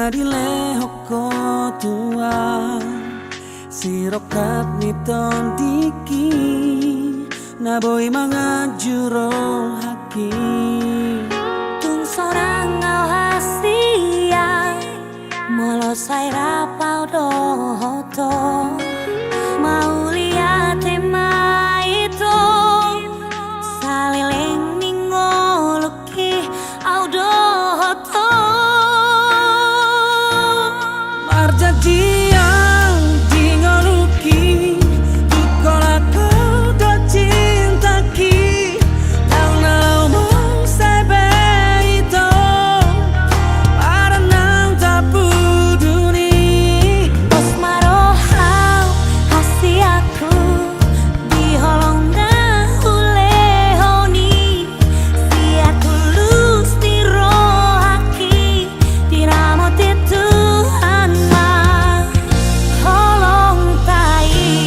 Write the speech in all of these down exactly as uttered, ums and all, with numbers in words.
Dilehon Ho Tuhan sirongkap ni tondingki, na boi manganju rohangki. Tung sonang au hasian, molo sai rap au dohot ho. Mauliate ma i Tuhan, saleleng ni ngolungki au dohot ho. Marjanji au di ngolungki, tung holan ho do cintangki. Ndang na laho muse be i Tuhan, padan naung tapudun i. Pos ma roham hasianku, di holong na hulehon i. Sian tulus ni rohangki, diramoti Tuhan ma holongta i.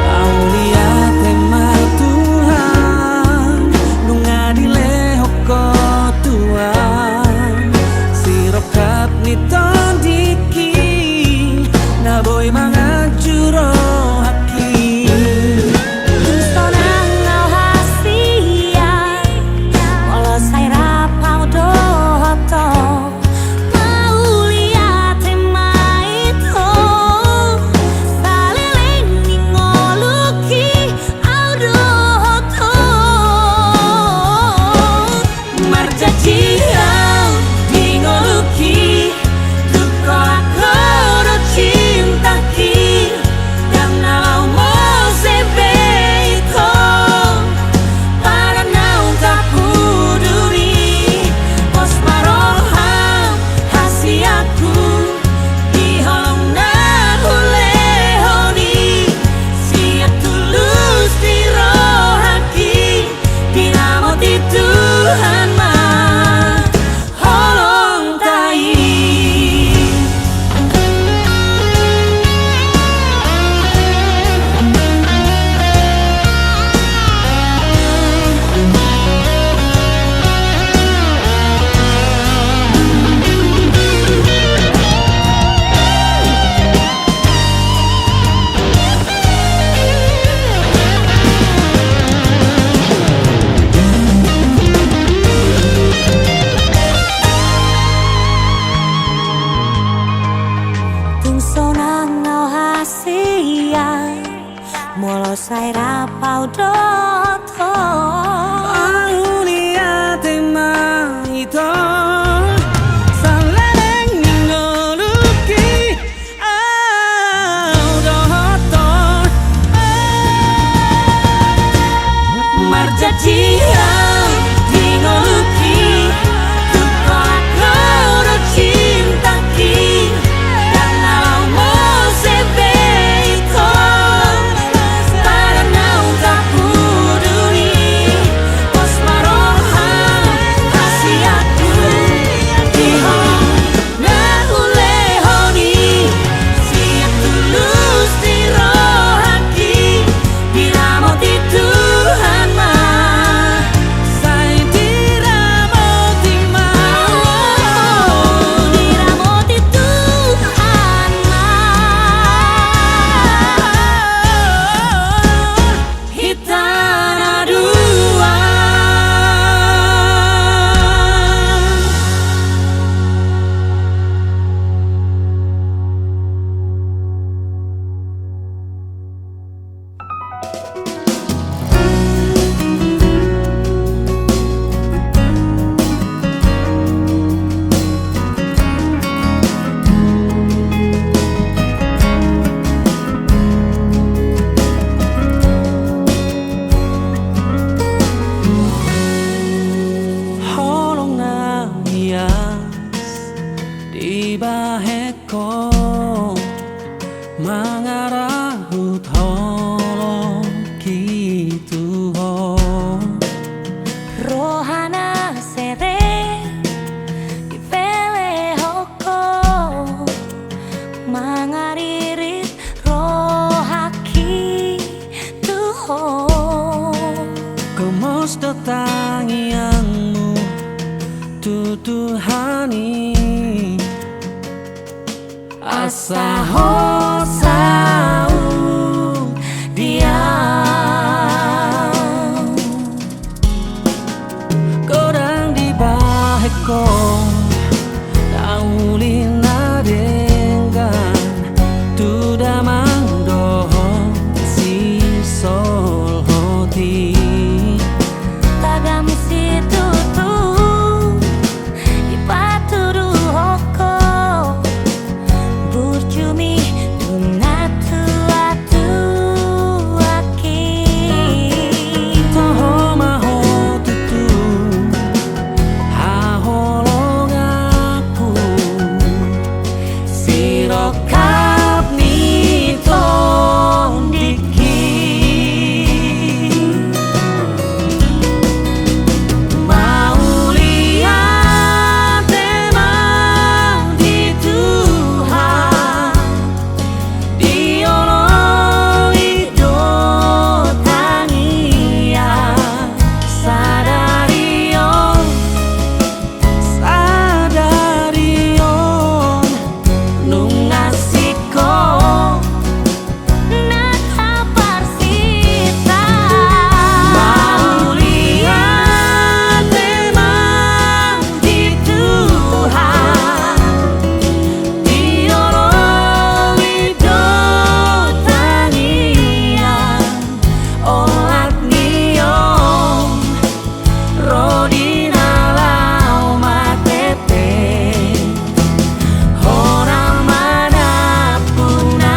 Mauliate ma Tuhan, nunga dilehon Ho Tuhan sirongkap ni tondingki, na boi manganju rohangki. Tung sonang au hasian, molo sai rap au dohot ho. Mauliate ma i Tuhan, saleleng ni ngolungki au dohot ho. Marjanji au di ngolungki, tung holan ho do cintangki. Ndang na laho muse be i Tuhan, padan naung tapudun i. Pos ma roham hasianku, di holong na hulehon i. Sian tulus ni rohangki, diramoti Tuhan ma holongta i. Tung sonang au hasian, molo sai rap au dohot ho. Mauliate ma i Tuhan, saleleng ni ngolungki au dohot ho. Marjanji au di ngolungki, tung holan ho do cintangki. Ndang na laho muse be i Tuhan, padan naung tapudun i. Pos ma roham hasianku, di holong na hulehon i. Sian tulus ni rohangki, diramoti Tuhan ma. Sai diramoti ma. Diramoti Tuhan ma hita na dua. Holong na ias dibahen ho, mangarahut holongki tu ho. Roha na serep dipele Tu Tuhan i, asa Ho saut Dia. Godang dibahen Ho na uli na denggan tu damang dohot sisolhot i. Tagam situtu dipatuduhon Ho burju mi tu na tuatuak i. Toho ma Ho tutu haholonganku, sirongkap ni tondingki. Mauliate ma di Tuhan, di olo i do tangiang sadari on. Sadari on nunga singkop na taparsinta. Mauliate ma di Tuhan, di olo i do tangiang olat ni on. Ro di na laho mate pe, Ho na manampunami.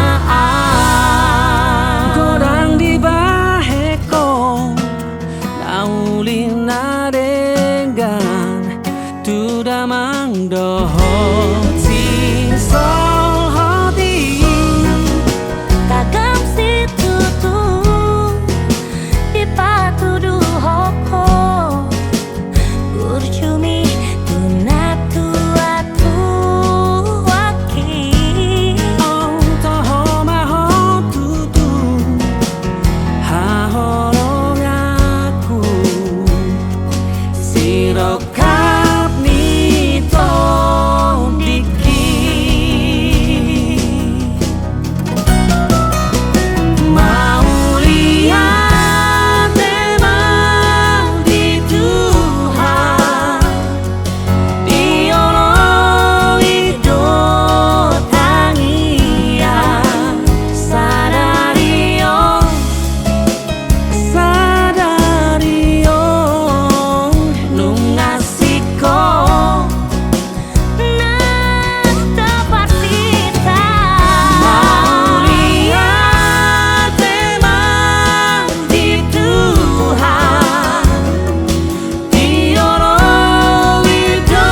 Godang dibahen Ho na uli na denggan tu damang dohot sisolhot i. Tagam situtu dipatuduhon Ho burju mi tu na tuatuak i. Toho ma Ho tutu haholonganku, sirongkap ni tondingki. Mauliate ma di Tuhan, di olo i do tangiang sadari on. Sadari on nunga singkop na taparsinta. Mauliate ma di Tuhan, di olo i do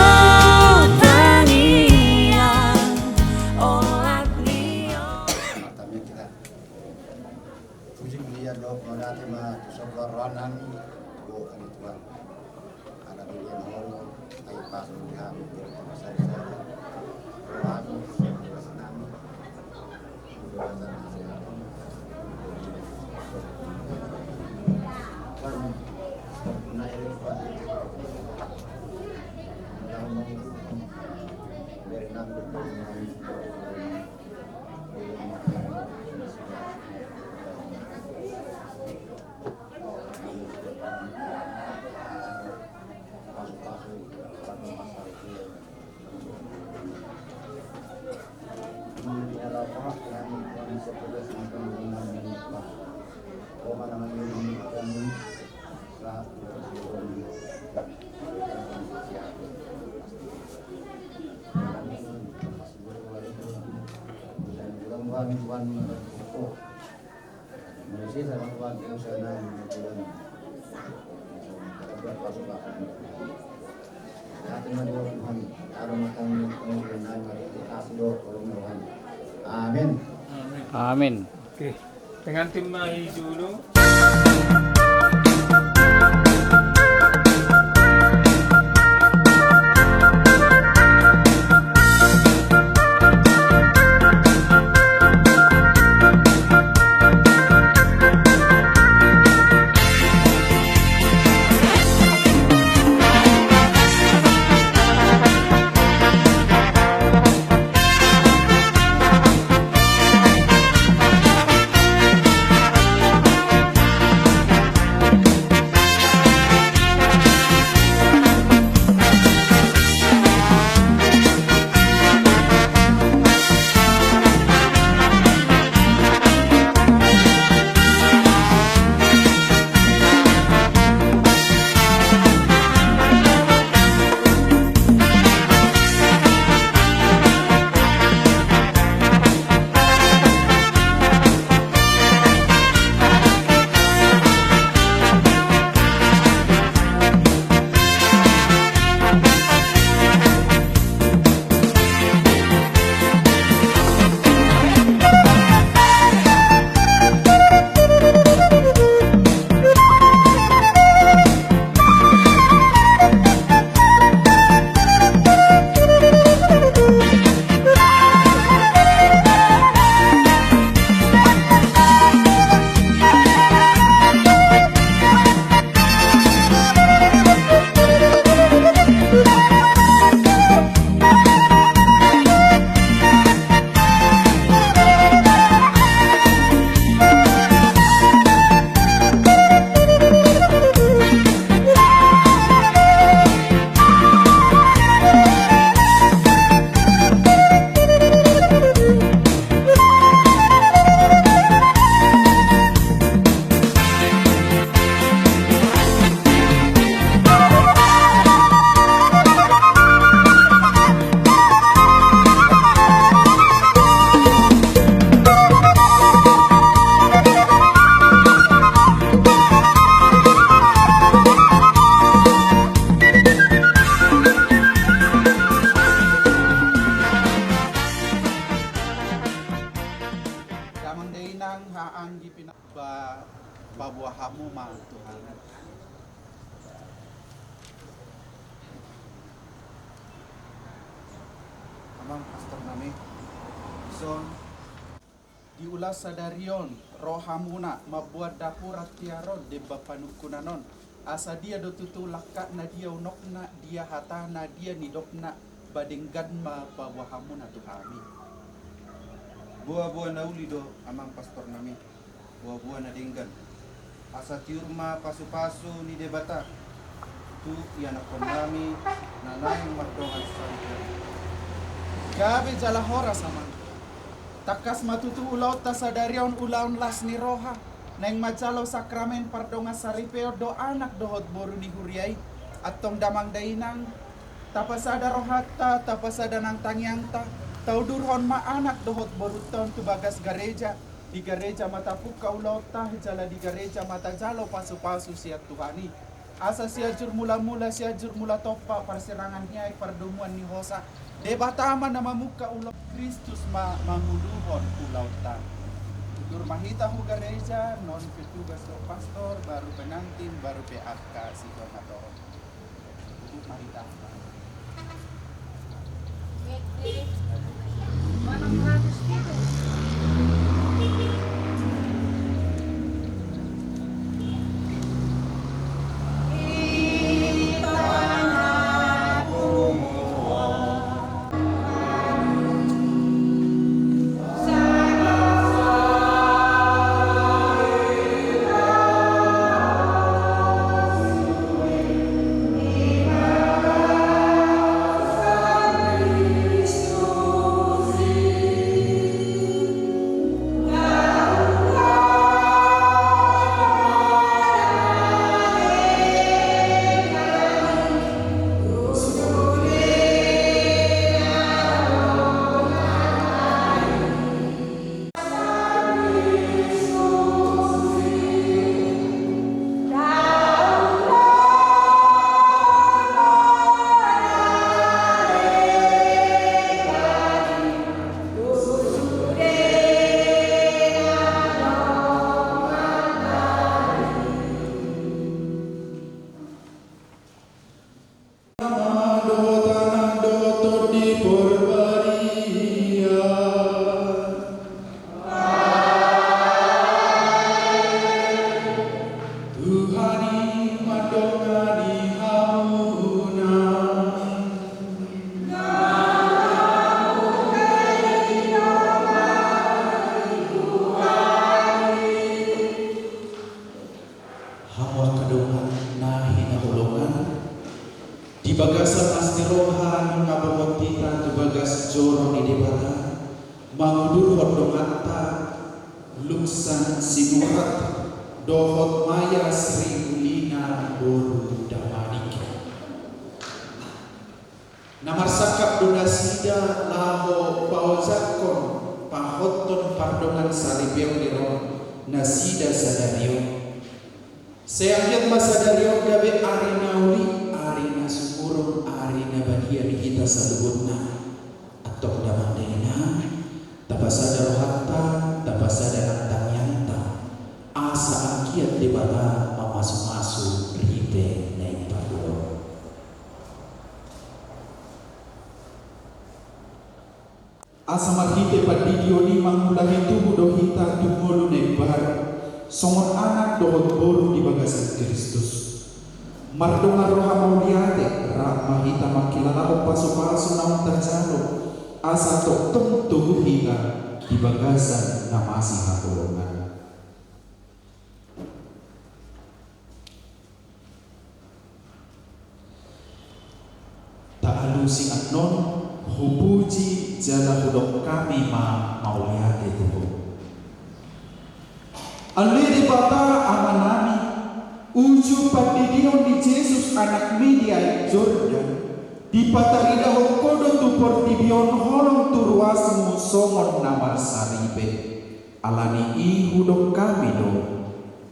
tangiang olat ni on. Puji mulia dohot mauliate ma tu Ho, rohanami, Tuhan. Ala belian holong, ai pasang di hami, bersama saya, rohani, bersama nami. Amin. Amin. Oke. Pengantin mai dulu. Paboa hamu ma Tuhan. Amang pastor nami, dison, di ulaon sadari on, rohamuna mamboan dapotan tiar on, demban panungkunan on, asa dia do tutu langkatna, dia unokna, dia hatana, dia nidokna, ba denggan ma paboa hamuna tu hami. Boa-boa na uli do, amang pastor nami. Boa-boa na denggan. Asa tiur ma pasu-pasu ni Debata tu ianakhonnami na naeng mardongan saripeon. Gabe jala horas, amang. Tangkas ma tutu ulaonta sadari on ulaon las ni roha, naeng manjalo sakramen pardongan saripeon do anak dohot boru ni huria i. Antong damang dainang, tapasada rohanta, tapasada nang tangiangta, taudurhon ma anak dohot borunta on tu bagas gareja. Di gareja ma tapungka ulaonta, jala di gareja ma tajalo pasu-pasu sian Tuhan i. Asa Sianjur Mula-mula, Sianjur Mula Tompa, parsirangan ni aek, pardomuan ni hosa, Debata ma na mamungka ulaon. Kristus ma mangudurhon ulaonta. Udur ma hita hu gareja, non petugas dohot pastor, baru pengantin, baru pe angka sidohot na torop. Ama dohot Anak dohot Tondi Porbadia. Tuhan i mandongani hamuna. Hamu angka dongan na hinaholongan, di bagasan las ni roha nunga bongot hita tu bagas joro ni Debata, mangudurhon donganta Luksan Sinurat dohot Maya Sri Ulina boru Damanik. Na marsangkap do nasida laho paojakhon, pahothon pardongan saripeon ni roha nasida sadari on. Sai anggiat ma sadari on gabe ari na uli, ari na sumurung, ari na badia di hita saluhutna. Antong damang dainang, tapasada rohanta, tapasada nang tangiangta, asa anggiat Debata mamasumasu ripe na imparjolo. Asa marhite pandidion i mangulahi tubu do hita tu ngolu na imbaru, songon anak dohot boru di bagasan Kristus. Mardongan roha mauliate, rap ma hita mangkilalahon pasupasu naung tajalo, asa tongtong togu hita di bagasan na masihaholongan. Taalusi annon, hupuji jala hudok hami ma mauliate tu Ho. Ale Debata Amanami, uju pandidion ni Jesus Anakmi di Aek Jordan, dipataridahon Ho do tu portibi on holong tu ruasMu songon na marsaripe. Ala ni i hudok hami do.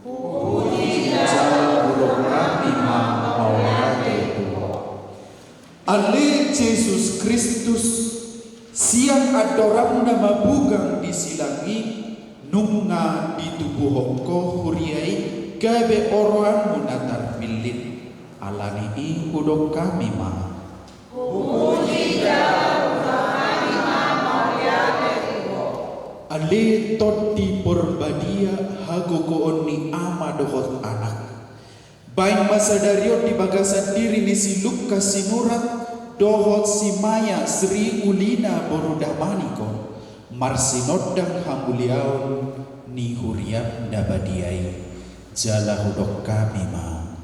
Hupuji jala hudok hami ma mauliate tu Ho. Ale Jesus Kristus, sian andoranMu na mabugang di silang i, Nunga ditubuhon Ho huria i gabe oroanMu na tarmillin. Ala ni i hudok hami ma: Puji jala hudok hami ma mauliate tu Ho. Ale Tondi Porbadia, hagogoon ni Ama dohot Anak. Baen ma sadari on di bagasan diri ni si Lukas Sinurat dohot si Maya Sri Ulina boru Damanik on, marsinondang hamuliaon ni huriaM na badia i. Jala hudok hami ma: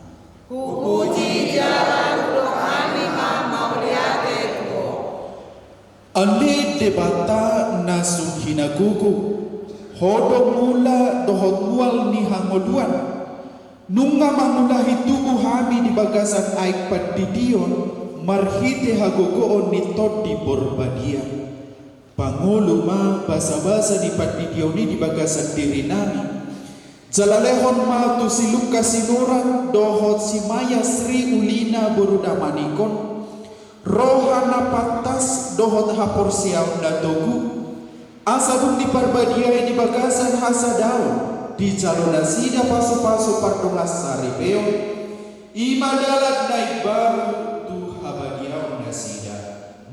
Hupuji jala hudok hami ma mauliate tu Ho. Ale Debata na sun hinagogo, Ho do mula dohot mual ni hangoluan. Nunga mangulahi tubu hami di bagasan aek pandidion marhite hagogoon ni Tondi Porbadia. Pangolu ma basabasa ni pandidion i di bagasan dirinami. Jala lehon ma tu si Lukas Sinurat dohot si Maya Sri Ulina boru Damanik on roha na pantas dohot haporseaon na togu, asa dung diparbadiai di bagasan hasadaon, dijalo nasida pasupasu pardongansaripeon, i ma dalan na imbaru tu habadiaon nasida,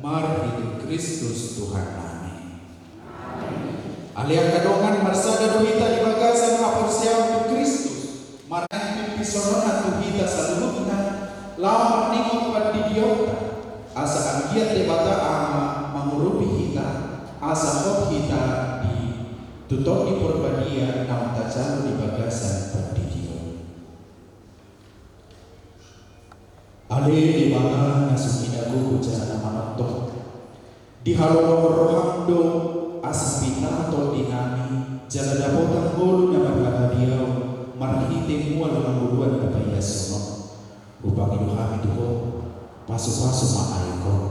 marhite Kristus Tuhannami. Ale angka dongan, marsada do hita di bagasan haporseaon tu Kristus, marnang pipisononna tu hita saluhutna, laho marningot pandidionta, asa anggiat Debata Ama mangurupi hita, asa hot hita di tu Tondi Porbadia naung tajalo di bagasan pandidion. Ale Debata na sun hinagogo jala na manongtong, dihaloloan roham do asa pinta tondinami jala dapotan ngolu na marhabadiaon marhite mual hangoluan na paias on. Hupangido hami tu Ho, pasupasu ma aek on.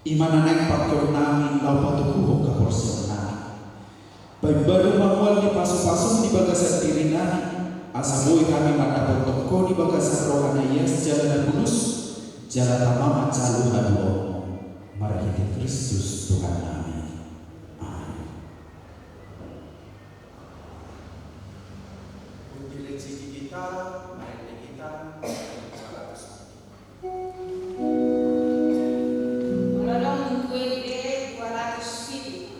I ma na naeng pangkeonnami laho patoguhon haporseaonnami. Paimbaru ma mual ni pasupasum di bagasan dirinami, asa boi hami mandapothon Ho di bagasan roha na ias jala na bulus, jala tama manjalo haluaonmu. Marhite Kristus Tuhannami. Amen. Di Leksik kita, main di kita, dua ratus. Ulang dua ratus pitu.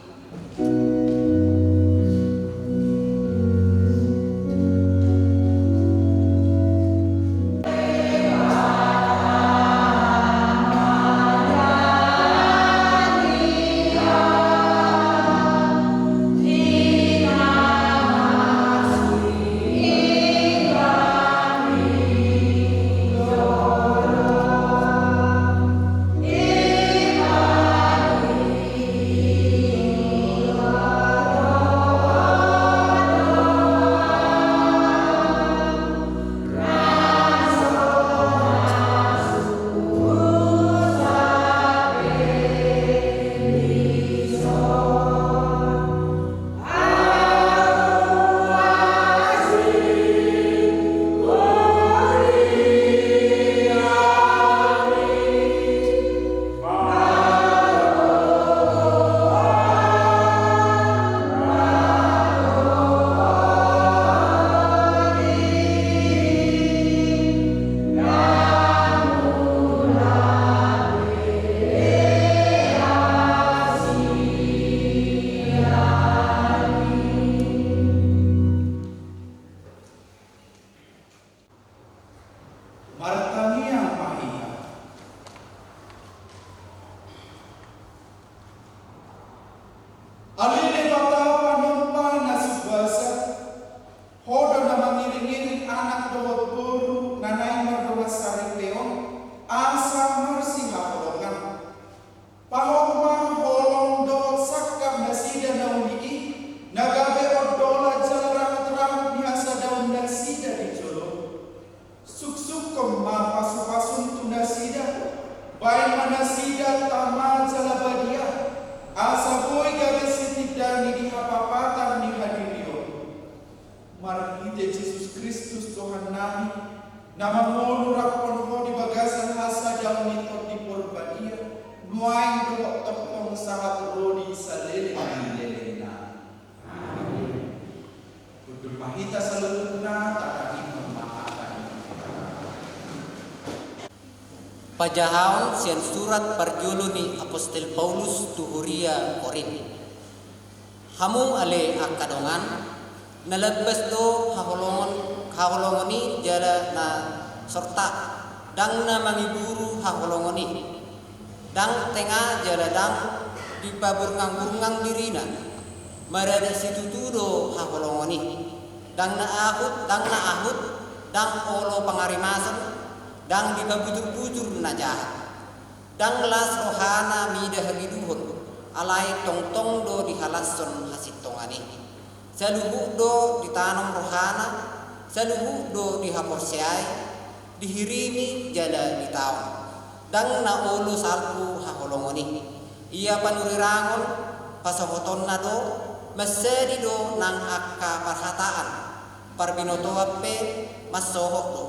Martangiang ma hita. Ale Debata panompa na sumbasa, Ho do na mangiringiring anak dohot boru na naeng mardongan saripeon, asa marsihaholongan. Pahot ma holong dohot sangkap nasida na uli i, na gabe ondolan jala rahutrahut ni hasadaon nasida di jolo. Suksukkon ma pasupasum tu nasida, baen ma nasida tama jala badia, asa boi gabe sitindangi di hapapatan ni hadirion. Marhite Jesus Kristus Tuhannami, Na mangolu rap dohot Ho di bagasan hasadaon ni Tondi Porbadia, nuaeng dohot tongtong sahat ro di saleleng ni lelengna. Amin. Hundul ma hita saluhutna, tatangihon ma hata ni Tuhan. Pajahaon sian surat parjolo ni Apostel Paulus tu huria Korint. Hamu ale angka dongan, na lambas do haholongon, haholongon i jala na sorta, ndang na mangiburu haholongon i. Ndang tenga jala ndang dipaburngangburngangna dirina. Maradat situtu do haholongon i. Ndang na ahut, ndang na ahut, ndang olo pangarimason, ndang dipabujurbujur na jahat. Ndang las rohana mida hagiduhon, alai tongtong do dihalashon hasintongan i. Saluhut do ditanom rohana, saluhut do dihaporseai, dihirimi jala ditaon. Ndang na olo salpu haholongon i. Ia panurirangon, pasohotonna do, mansadi do nang angka parhataan, parbinotoan pe mansohot do.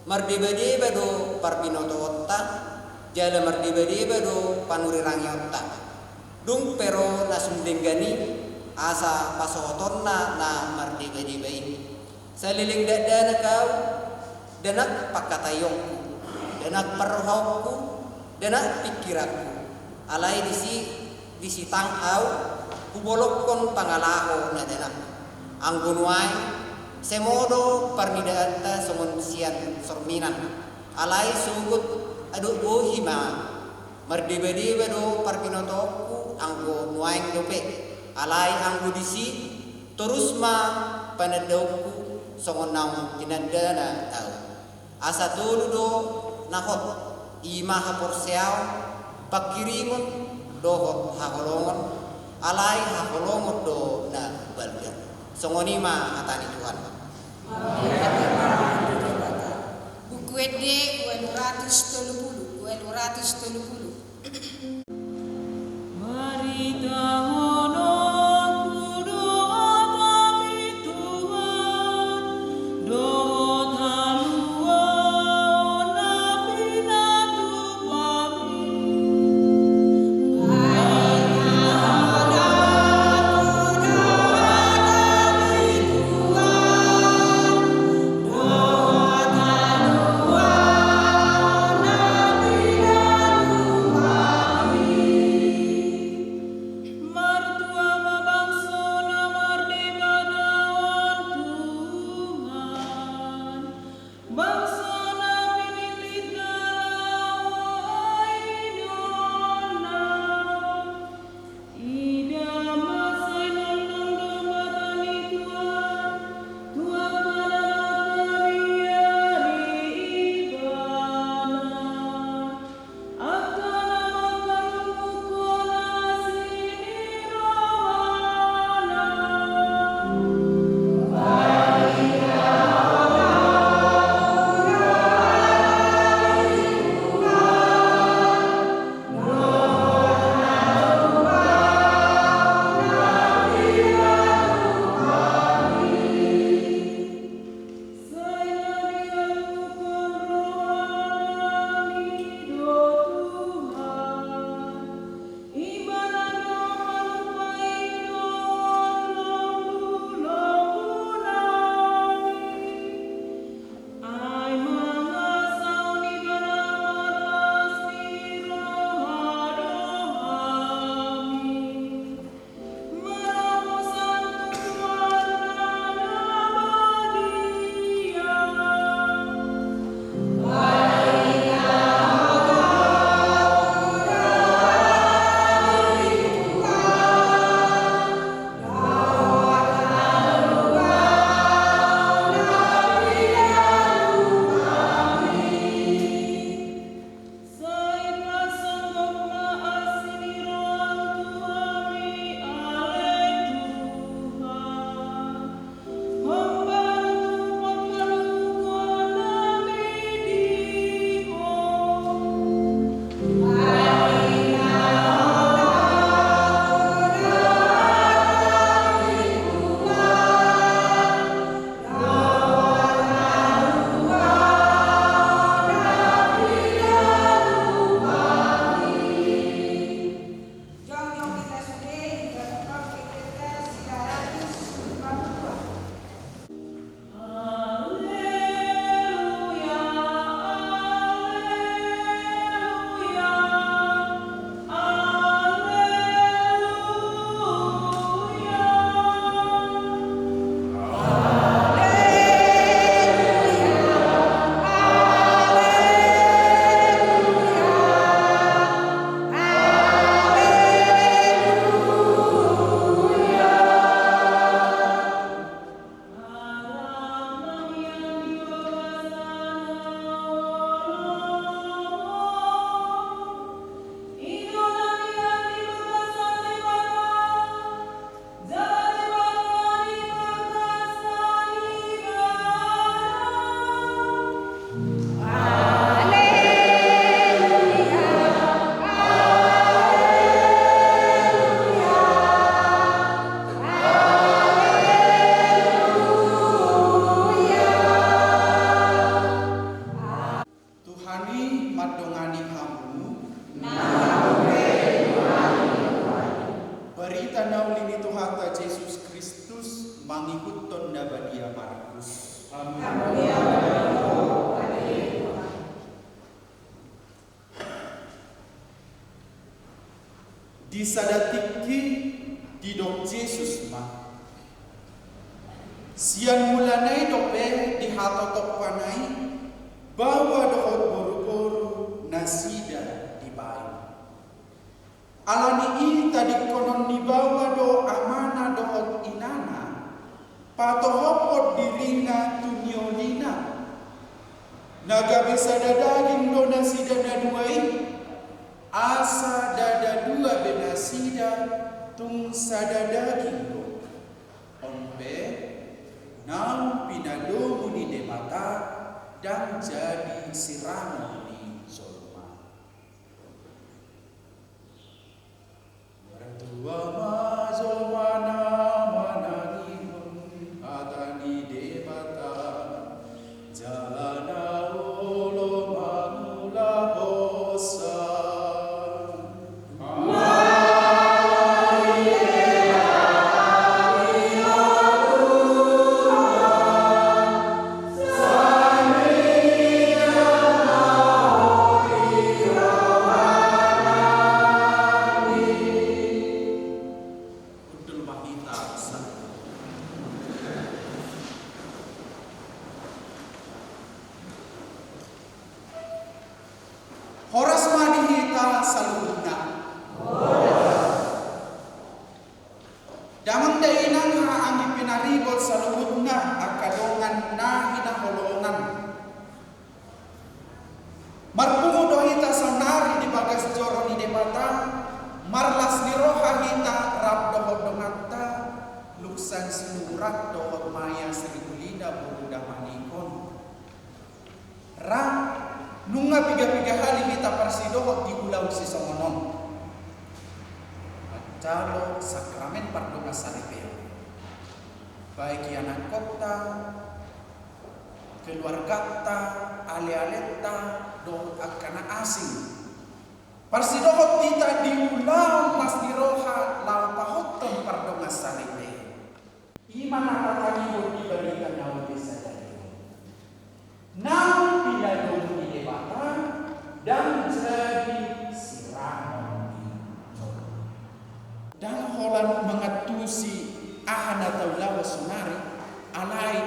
Mardebadeba do parbinotoonta, jala mardebadeba do panurirangionta. Dung pe ro na sun denggan i, asa pasohotonna na mardebadeba i. Saleleng dakdanak ahu, dakdanak pangkataionku, dakdanak parrohaonku, dakdanak pingkiranku. Alai disi, disi tang ahu, hubolongkon pangalaho na dakdanak. Anggo nuaeng, semo do parnidaanta songon sian sorminan. Alai sogot adop bohi ma, mardebadeba do parbinotoonku anggo nuaeng dope. Alai anggo disi, torus ma panandaonku songon naung tinandana ahu. Asa tolu do na hot, i ma haporseaon, panghirimon, dohot haholongon, alai haholongon do na balga. Songon i ma hata ni Tuhan. Buku Ende ualu ratus tolu pulu, ualu ratus tolu pulu. Sada tingki didok Jesus ma: Sian mulana i dope di hatotompana i baoa dohot boruboru nasida dibaen. Ala ni i tadingkonon ni baoa do amana dohot inana patohophon dirina tu niolina. Na gabe sada daging do nasida na dua i, asa ndada dua be nasida, tung sada daging do. On pe naung pinadomu ni Debata, ndang jadi sirangon ni jolma. Martua ma jolma na manangihon hata ni Debata, jala na olo mangulahonsa. Horas ma di hita saluhutna. Damang dainang, haha anggi pinaribot saluhutna, angka dongan na hinaholongan. Marpungu do hita saonari di bagas joro ni Debata, marlas ni roha hita rap dohot donganta, Luksan Sinurat dohot Maya Sirigulina boru Damanik on. Ra, nunga piga-piga hali hita parsidohot di ulaon sisongon on. Manjalo sakramen pardongansaripeon. Baik ianakkonta, keluarganta, alealenta, dohot angka na asing. Parsidohot hita di ulaon las ni roha laho pahothon pardongansaripeon. I ma na tatangihon di barita na uli sadari on. Naung pinadomu ni Debata, ndang jadi sirangon ni jolma. Ndang holan mangantusi aha na taulahon saonari, alai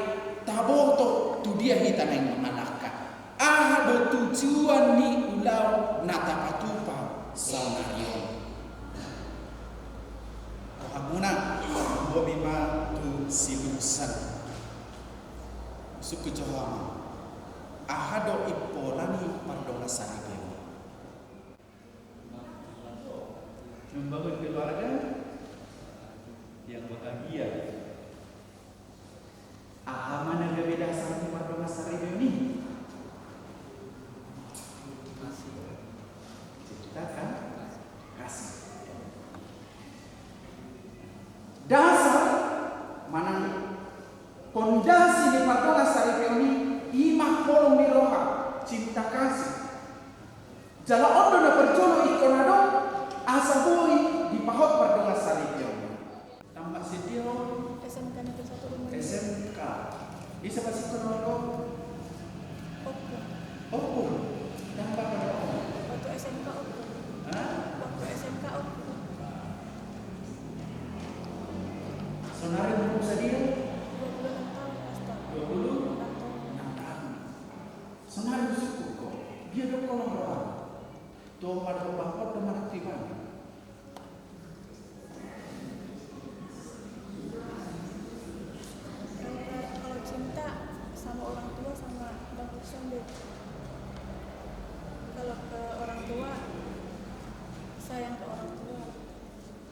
taboto tu dia hita naeng mangalangka. Aha do tujuan ni ulaon na tapatupa saonari on? Rohamuna, bobi ma tu siluksan. Sungkun jo hamu. Aha do impola ni pardongansaripeon? Membangun keluarga yang bahagia. Aha ma na gabe dasar ni pardongansaripeon i? Cinta ka-, kasih. Dasar manang pondasi ni pardongansaripeon i, i ma holong ni roha, cinta kasih. Jala on do na parjolo ingkon adong, asa boi dipahot pardongansaripeon. Tamat sian dia ho? S M K Negeri Satu Lumban. S M K. Ise parsikola ho? Oppung. Oppung. Ndang papa do om? Waktu S M K Oppung. Hah? Waktu S M K Oppung. Saonari umur sadia? Dua puluh enam tahun, Mas. Dua puluh enam tahun. Saonari sungkun ho. Dia do holong roham? Toho ma dohot bangkot do manang tu ibana? Kalau, kalau cinta sama orang tua sama bang Hussein deh. Kalau ke orang tua, sayang ke orang tua.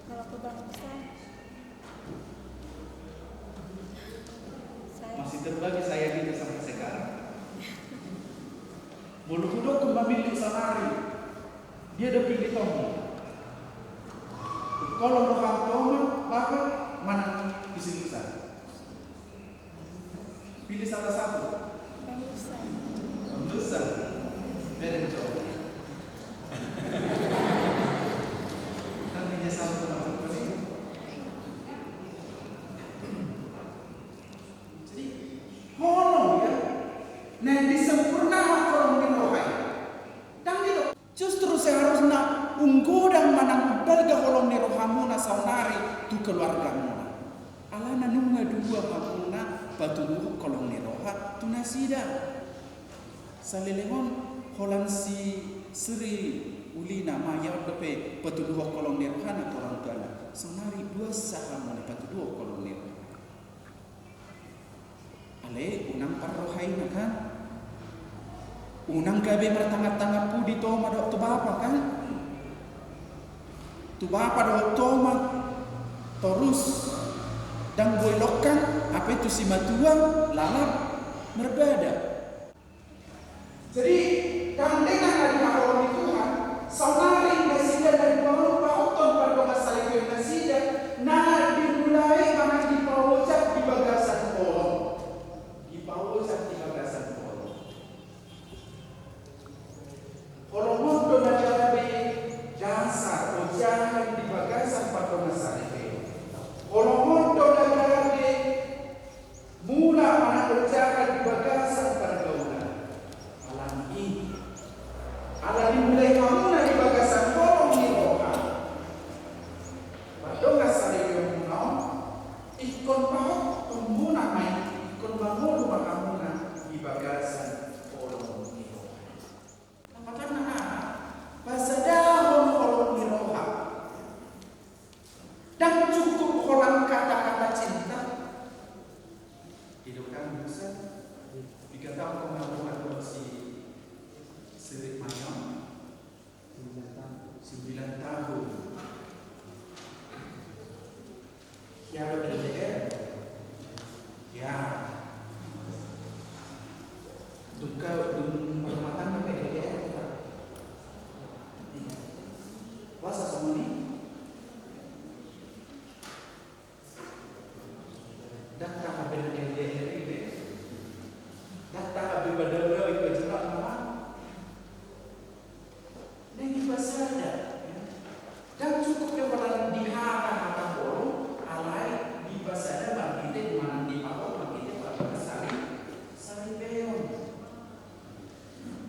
Kalau ke bang Hussein, sayang. Masih terbagi sayang itu sampai sekarang. Molo hudok tu mamillit saonari. Dia do pillit ho. Holong roham tu oma, bapa, manang isiluk sa. Pilih salah satu. Bang Hussein. Bang Hussein. Beda jo. Nanti dia salah satu. Jadi, holong ya. Naeng disempurnahon holong ni roha i. Ndang didok. Justru seharusna unggodang manang umbalga holong ni saonari tu keluargamuna. Alana nunga dua hamuna patuduhon holong ni roha tu nasida. Saleleng on holan si Sri ulina ma ia on dope patuduhon holong ni rohana tu orang tuana. Saonari dua sa hamuna patuduhon holong ni roha. Ale, unang parrohaina kan? Unang gabe martangan-tangan pudi toma dohot tu bapa kan? Tu bapa dohot toma torus ndang boi longkan, hape tu simatua lalap marbada. Jadi tandona na dihaholongi Tuhan, saonari nasida na dua on pahothon pardongansaripeon nasida, na dimulai manang dipaojak di bagasan holong. Dipaojak di bagasan holong. Holong on do na gabe dasar ojahan di bagasan pardongansaripeon. Holong on do na gabe mula manang ojahan di bagasan pargaulan. Alani i, ala dimulai hamuna di bagasan holong ni roha pardongansaripeonmuna on, ingkon pahothonmuna ma i, ingkon mangolu ma hamuna di bagasan holong ni roha. Patanna aha? Pasadahon holong ni roha. Ndang cukup holan kata-kata cinta. Didok hami muse, dikatakan ma roha dohot si Sri ma i on, sembilan tahun. Ia do L D R. Ia. Dung ka, dung marrumah tangga pe L D R, Pak. Iya. Puasa songon i. Ndang tahan be nang L D R i be. Ndang tahan be padaula i pajumpang nama. Naeng dipasada, ya. Ndang cukup be holan dihata hata holong, alai dipasada marhite manang dipahothon marhite pardongansari, saripeon.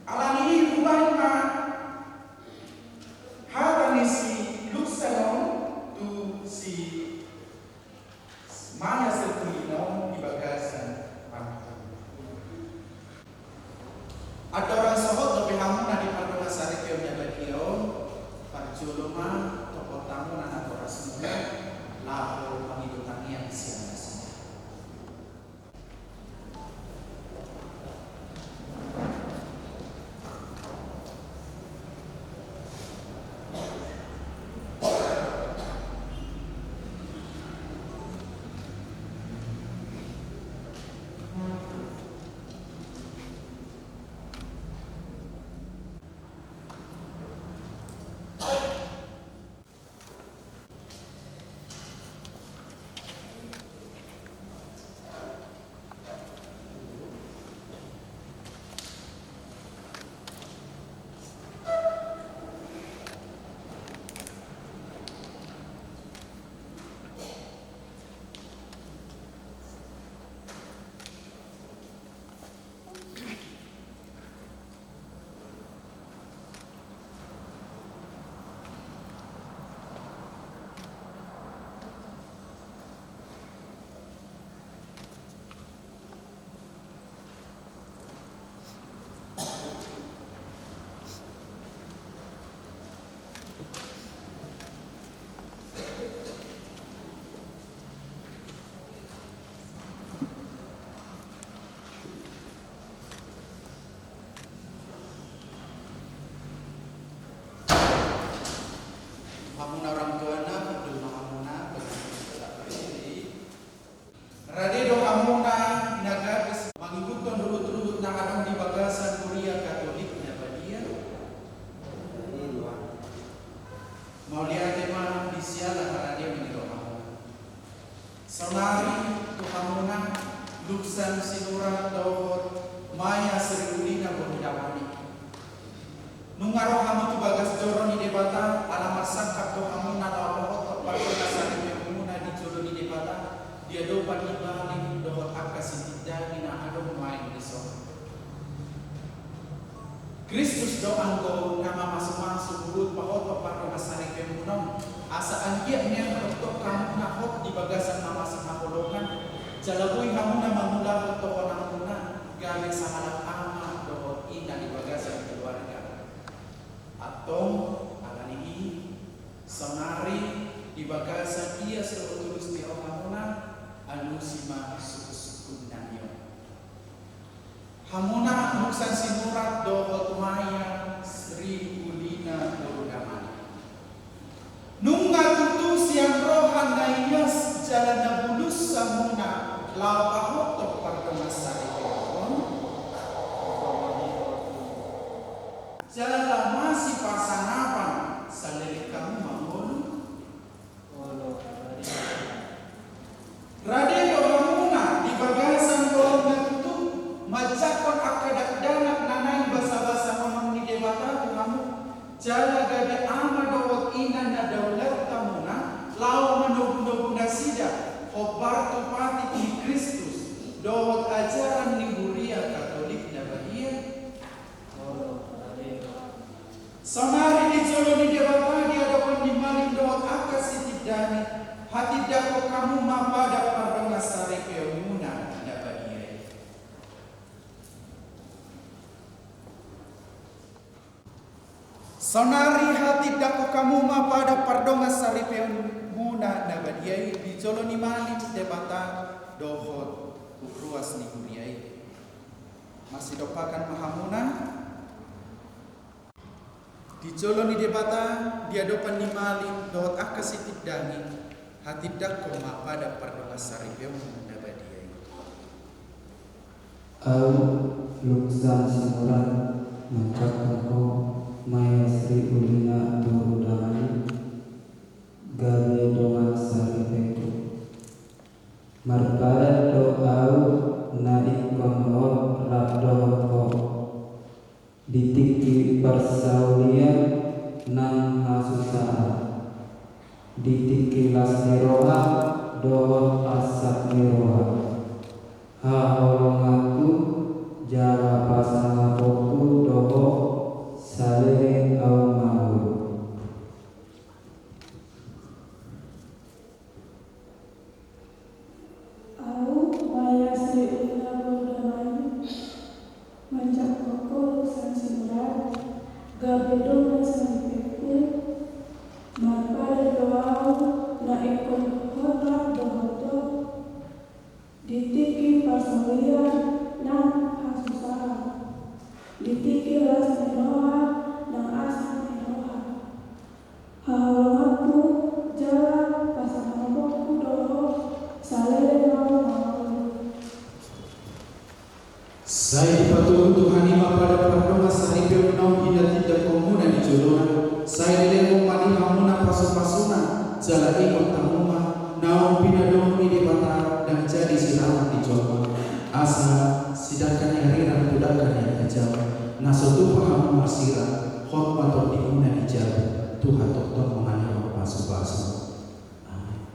Alani i hubaen ma hata ni si Luksan on tu si Maya Sri Ulina on di bagasan pangkataion. Andorang sohot dope hamuna di pardongansaripeon na badia on, parjolo ma topot hamuna natorasmuna laho mangido tangiang sian nasida. Hamuna orang tuana, hundul ma hamuna, bagi. Rade do hamuna na gabe mangihuthon ruhut-ruhut na adong di bagasan Kuria Katolik na badia. Mauliate ma di siala haradeon ni rohamuna. Saonari tu hamuna Luksan Sinurat dohot Maya Sri Ulina boru Damani. Nunga ro hamu tu bagas joro ni Debata, ala marsangkap do hamuna laho pahothon pardongansaripeonmuna di jolo ni Debata, di adopan ni balik dohot angka sitindangi na adong nuaeng dison. Kristus do anggo na mamasu-masu huhut pahothon pardongansaripeonmuna on. Asa anggiat nian rap dohot hamuna hot di bagasan na masihaholongan, jala boi hamuna mangulahon tohonanmuna gabe sahalak ama dohot ina di bagasan keluarga. Antong, ala ni i, saonari di bagasan ias dohot tulus ni rohamuna, alusi ma sungkunsungkunnami on. Hamuna Muksan Sinurat dohot Maya Sri Ulina boru Damani. Nunga tutu sian roha na ias jala na bulus hamuna laho pahothon pardongansaripeon on. Jala masipasangapan saleleng hamu mangolu. Rade do hamuna di bagasan holong na tutu, manjangkon angka dakdanak na naeng basabasahonon ni Debata tu hamu, jala gabe ama dohot ina na daulat hamuna, laho manogunogu nasida hombar tu patik ni Kristus dohot ajaran ni huria Katolik na badia. Saonari di jolo ni Debata di adopan ni malim dohot angka sitindangi, hatindangkon hamu ma padan pardongansaripeonmuna na badia i. Saonari hatindangkon hamu ma padan pardongansaripeonmuna na badia i di jolo ni malim Debata dohot ruas ni huria i. Masidompakan ma hamuna. Di jolo ni Debata, di adopan ni malim dohot angka sitindangi, hatindangkon ma padan pardongansaripeonmuna na badia i. Au, Muksan Sinurat, manjangkon ho, Maya Sri Ulina boru Damani, gabe dongan saripeonku. Marpadan do au na ingkon hot rap dohot ho. Di tingki parsaulian nang hasusaan, di tingki las ni roha dohot arsak ni roha, haholonganku jala pasangaponku do ho saleleng au mangolu. Au, Maya Sri Ulina boru Damani, manjangkon ho Muksan Sinurat, gabe dongan saripeonku, marpadan do au na ingkon hot rap dohot ho, di tingki parsaulian nang hasusaan, di tingki las ni roha nang arsak ni roha. Haholonganku jala pasangaponku do ho saleleng au mangolu. Sai dipatudu Tuhan i ma padan pardongansaripeon naung pinatindangkonmuna di jolona. Sai dilehon ma di hamuna pasupasuna, jala ingot hamu ma naung pinadomu ni Debata ndang jadi siraman ni jolma. Asa sidangka ni arirang tu dangka ni angka jabu, na so tupa hamu marsirang, hot ma tondimuna di jabu, tu hatongtong mangalehon pasupasu. Amen.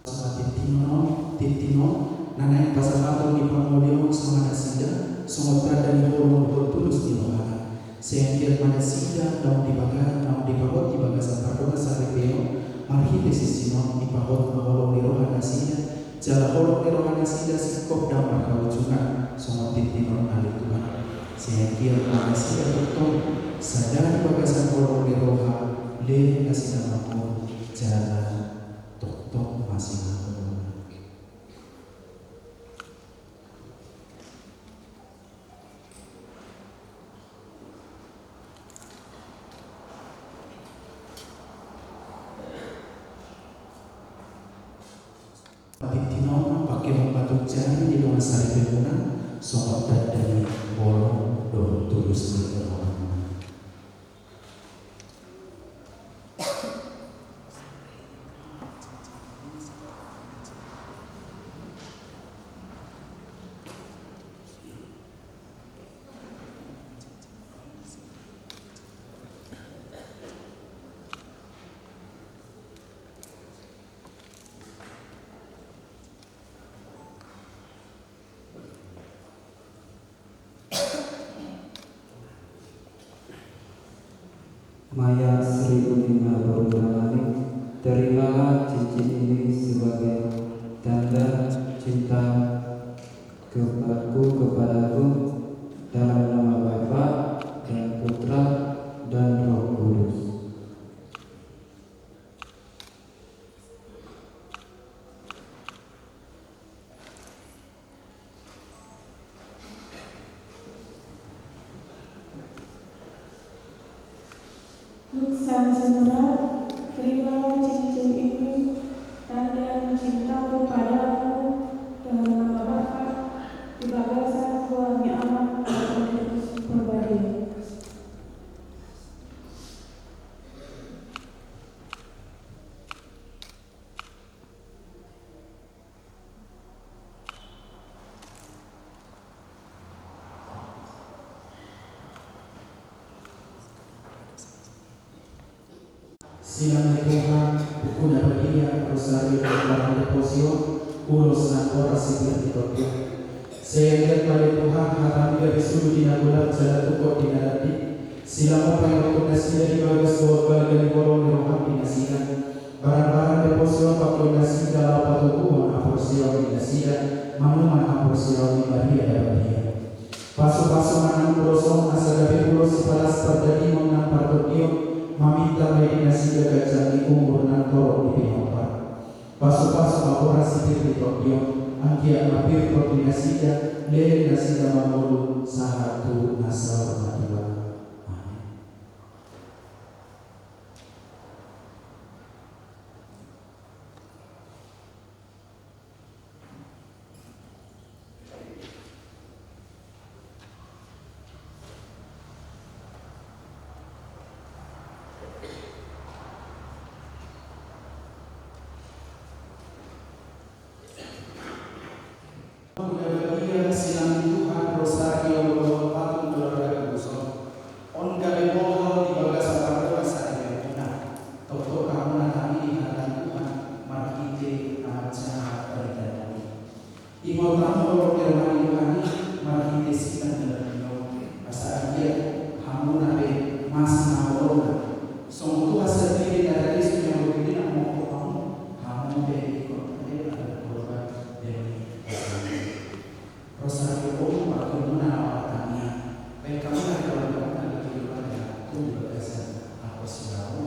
Songon tintin on, tintin on, na naeng pasahaton ni pangoli on songon nasida, songon tanda ni holong dohot tulus ni rohana. Sai anggiat ma nasida naung dibaga-, naung dipahot di bagasan pardongansaripeon, marhite sisin on dipahot ma holong ni roha nasida, jala holong ni roha nasida singkop ndang marhaujungan, songon tintin on ale Tuhan. Sai anggiat ma nasida tongtong sada di bagasan holong ni roha, leleng nasida mangolu, jala tongtong masihaholongan. Tintin on, pangkehon ma tu jari ni dongan saripeonmuna, songon tanda ni holong dohot tulus ni rohamuna. Maria, Sri Utina boru Damanik, terimalah cincin ini sebagai tanda cintaku kepadamu, dalam nama Bapa dan Putra dan Roh Kudus. Untuk selanjutnya, terimalah cincin ini, tanda cintaku padamu, dalam nama Bapa, di bagasan goar ni Ama, dan Roh Kudus Parbadia. Silang ni Tuhan, buku na badia, Rosarium, Barang Devotion, ulos nang horas sipir ni tondi on. Sai anggiat ma ale Tuhan, hatami gabe sulu di na golap jala tungkot di na randit. Silang ma paingothon nasida di bagas dohot balga ni holong ni roham di nasida. Barang-barang devotion pangkeon nasida laho patubuhon haporseaon di nasida, manuman haporseaon di Maria na badia. Pasu-pasu ma nang ulos on asa gabe ulos sipalas pardagingkon nang partondion, mamintor ma i di nasida ganjang ni umur nang torop ni pinompar. Pasu-pasu ma horas sipir ni tondi on, anggiat ma pir tondi nasida, leleng nasida mangolu sahat tu na saur matua. Amin. Ia silang ni Tuhan, Rosarium dohot patung keluarga kudus on, on gabe bohal di bagasan pardongansaripeonmuna. Tongtong hamu na tamihi hata ni Tuhan marhite amanjaha parhitean i. Ingot hamu holong ni roha ni Tuhan i marhite silang na tamihi on, asa anggiat hamuna pe masihaholongan. Songon Tuhan sandiri na tadis tu na borngin i na manggokhon hamu, hamu pe ingkon tadis adalan korban demi Rosarium on martonggo na martangiang. Baen hamu na keluarga na gabe keluarga tung di bagasan haporseaon,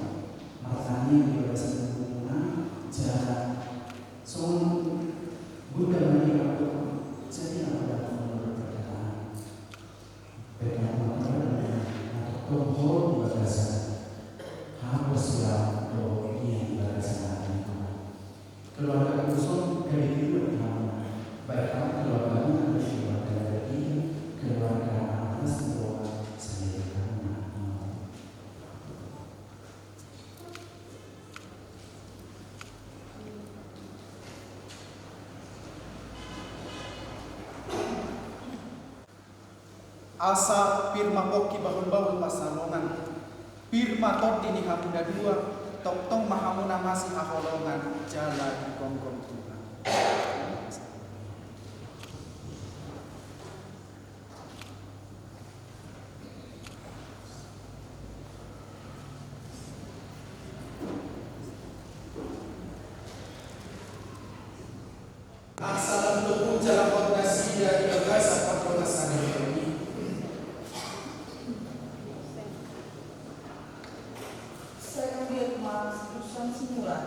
martangiang di bagasan ngolumuna, jala songon Bunda Maria, jadi apa dalam menurut perkataan. Baen hamu na keluarga na tongtong holom di bagasan haporseaon dohot di bagasan Keluarga kudus on gabe dua di hamuna, baik hamu keluargamuna gabe keluarga na badia, keluarga na atas ni roha sandiri hamuna. Asa pir ma pongki bahulbahul pansalongan, pir ma tondi ni hamu na dua, tongtong ma hamuna masihaholongan jala digomgom Tuhan. Asa lam tubu jala hot nasida di bagasan pardongansaripeon i. Sai anggiat ma si Susan Simurat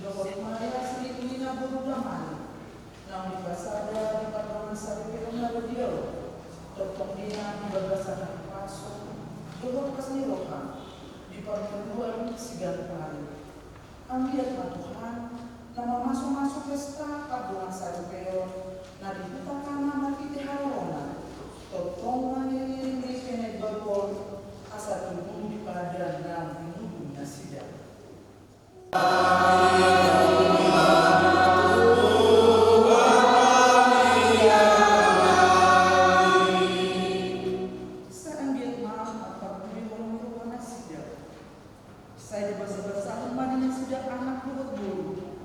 dohot Maria Sri Utina boru Damanik naung dipasada di pardongansaripeon na badia on, tongtong di na di bagasan hahipason dohot las ni roha di parngoluan siganup ari. Anggiat ma Tuhan na mamasumasu pesta pardongansaripeon na di huta Kana marhite haroronan, tongtong mangiringiring dope na imbaru on, asa tubu di padan na mangulahon nasida. Sai anggiat ma marparbue holong ni roha nasida. Sai dibasabasahon ma di nasida anak dohot boru,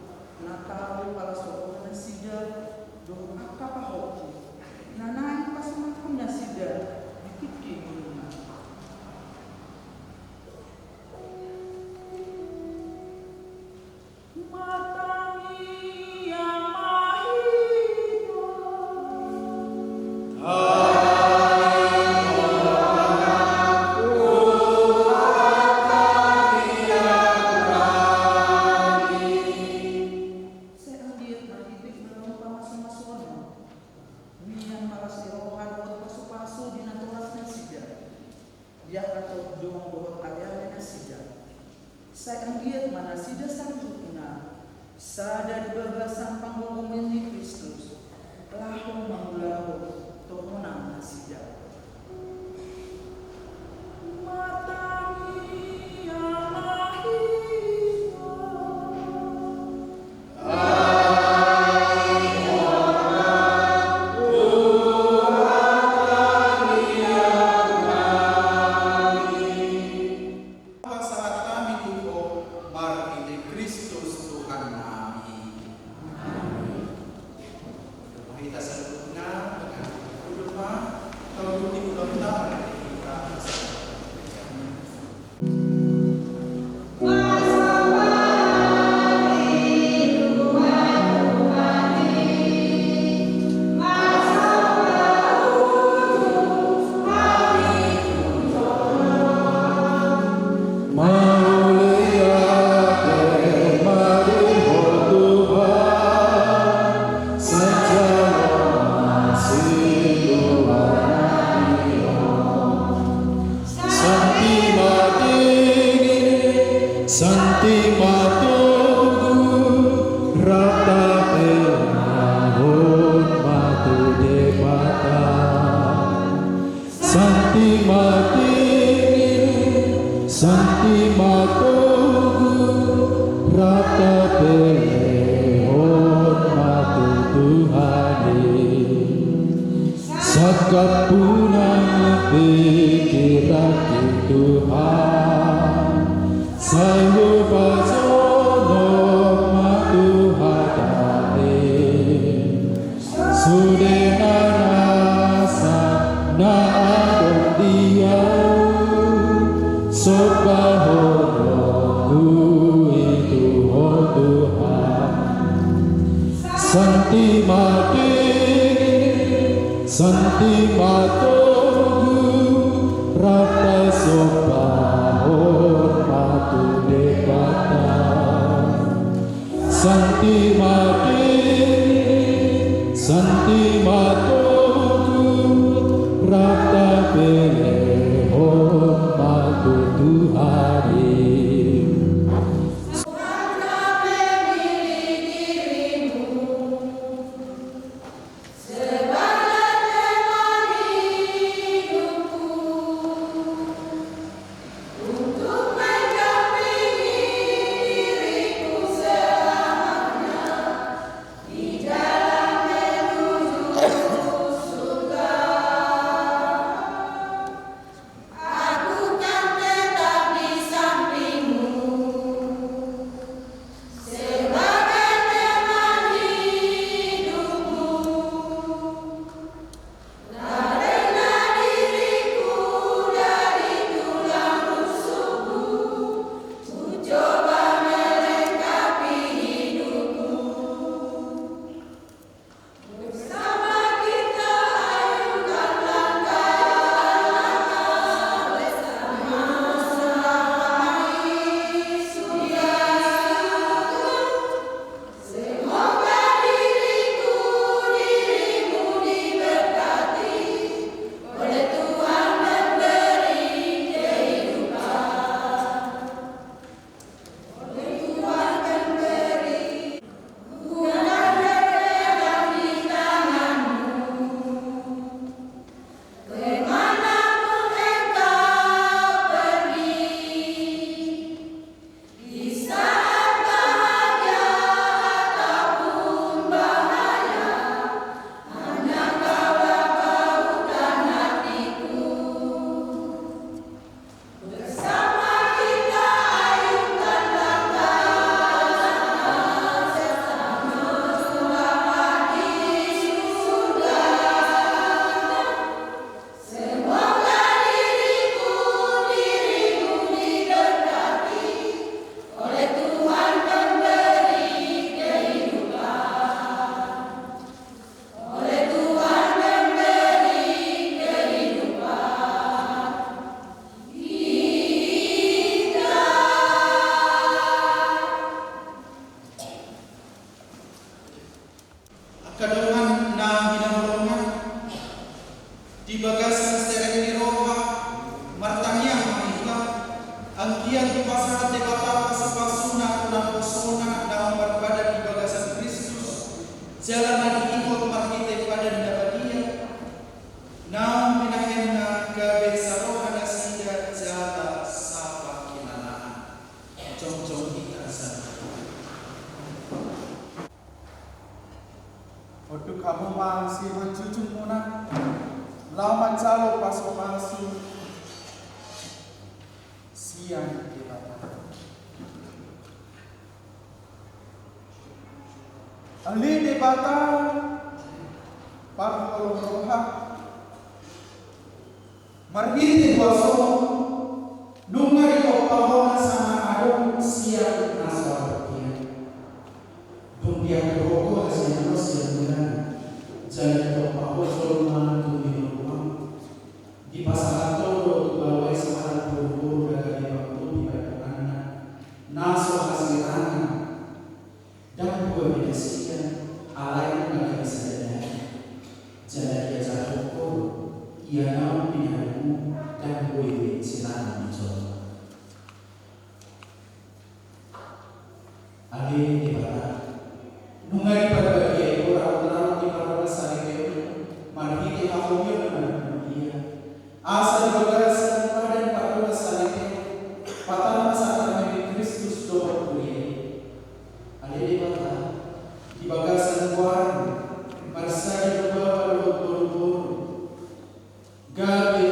na tau palasohon nasida dohot angka pahompu na naeng pasungapon nasida di tingki ngoluna. Anggiat ma nasida saluhutna sada di bagasan panggogoman ni Kristus, laho mangulahon tohonan nasida. Martangiang ma hita. Pasahat hami tu Ho marhite Kristus Tuhannami. Amin. Hita saluhutna, dengan hudul ma, tolu di hudul ta, marhite hita. Mauliate ma di Ho Tuhan, sai jalo ma siluan ni on. Santi ma tinggi, santi ma togu, rap tapelehon ma tu Debata. Santi ma tinggi, santi ma togu, rap tapelehon ma tu Tuhan i. Sangkap unang pingkiranki Tuhan, sai hupajonok ma tu hata i. Sude na nasa na adong di ahu, sombahononku i tu Ho Tuhan. Santi ma tinggi, santi ma togu, rap tasombahon ma tu Debata. Santi ma tinggi, santi ma togu, rap tapelehon ma tu Tuhan i. Unduk hamu ma sian manjujungmuna, laho manjalo pasupasu sian Debata. Ale Debata, parholong roha, marhite kuasaM, nunga ditompa Ho nasa na adong sian na so adong hian. Dung diatur Ho hasiangan on sian mulana, jala ditompa Ho jolma tu ngolu Ho. Dipasahat Ho do tu baoa i sahalak boruboru na gabe panghohom di donganna, na so hasirangan. Ndang boa be nasida, alai nunga gabe sada daging. Jala diajarhon Ho do, ia naung pinadenggan, ndang boi be sirangan ni jolma. Ale Debata, nunga diparbadia Ho raut raut di pardongansaripeon, marhite haholomon na badia. Asa di bagasan padan pardongansaripeon, patar ma sakramentu Kristus dohot kuria i. Ale Debata, di bagasan goarMu, marsada do baoa dohot boruboru. Gabe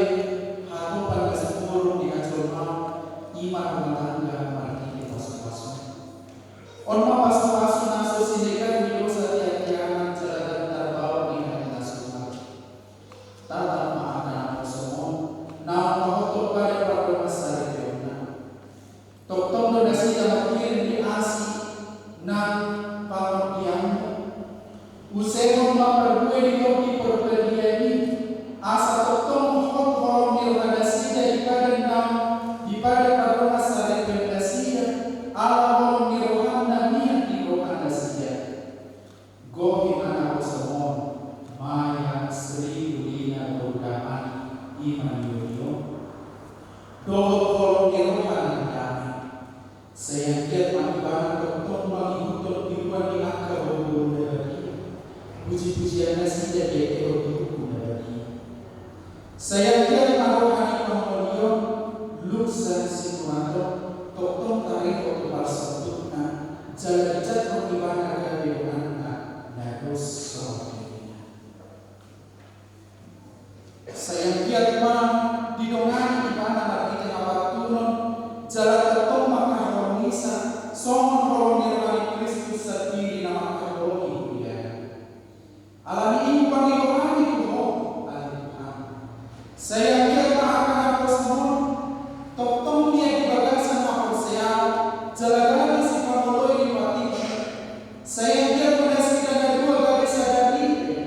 hatopan na sumurung di hajolmaon, i ma rumah tangga marhite pasupasu. On ma pasupasu na so silegan ni dosa di angka anak jala ndang tarbaok di hami na suhat. Tatap ma angka naposoM on, naung pahothon padan pardongansaripeonna. Tongtong do nasida mangkirim di asi nang pangondianMu. Usehon ma parbue di Tondi Porbadia i, asa tongtong hot holong ni roha nasida di padan naung, di padan pardongansaripeon nasida, ala holong ni rohaM na mian di roha nasida. Gohi ma naposoM on, Maya Sri Udina Boru Damai, i ma niobion. Dohot holong ni roha na damai. Sai anggiat ma ibana tongtong mangihuthon tiruan ni angka boruboru na badia. Pujipujian nasida dietehon di buku na badia. Sai anggiat ma roha ni pangoli on, Luksan Sinurat on, tongtong taringot tu parsondukna, jala dijalo ibana gabe donganna na dos songon diriNa. Sai anggiat ma didongani ibana marhite hapantunon, jala tongtong mangkaholongiSa, songon holong ni roha ni Kristus sandiri na mangkaholongi huria. Alani i hupangido hami tu Ho, ale Tuhan. Sai anggiat ma angka naposoM on, tongtong mian di bagasan haporseaon, jala gabe sipangoloi di patikMu. Sai anggiat ma nasida na dua gabe sada ripe,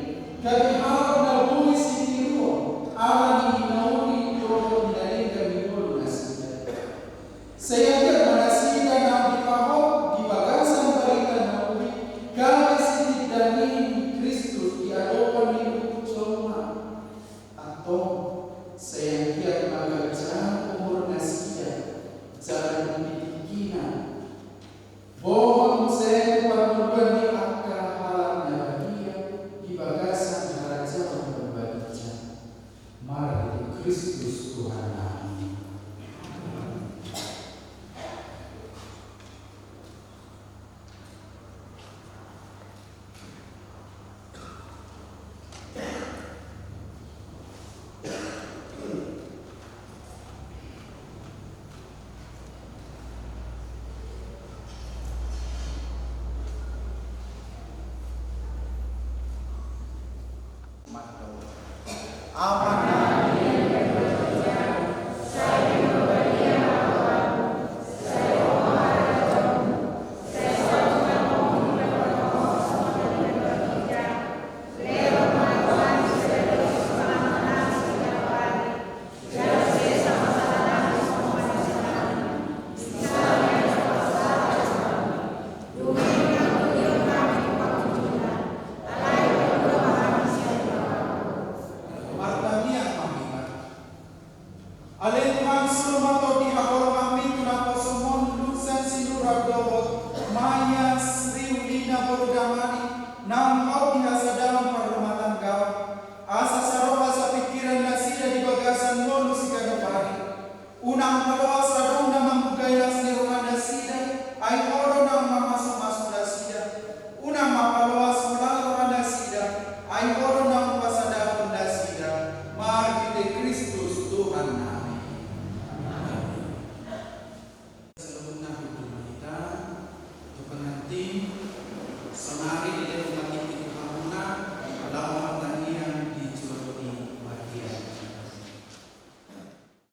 gabe halak na boi sitiruon, ala ni hinauri dohot na denggan ni ngolu nasida. Sai anggiat ma nasida naung dipahot di bagasan barita na uli, gabe sitindangihi ni Kristus di adopan ni uhum jolma. Antong, sai anggiat ma ganjang umur nasida, jala dung di tingkina, bohal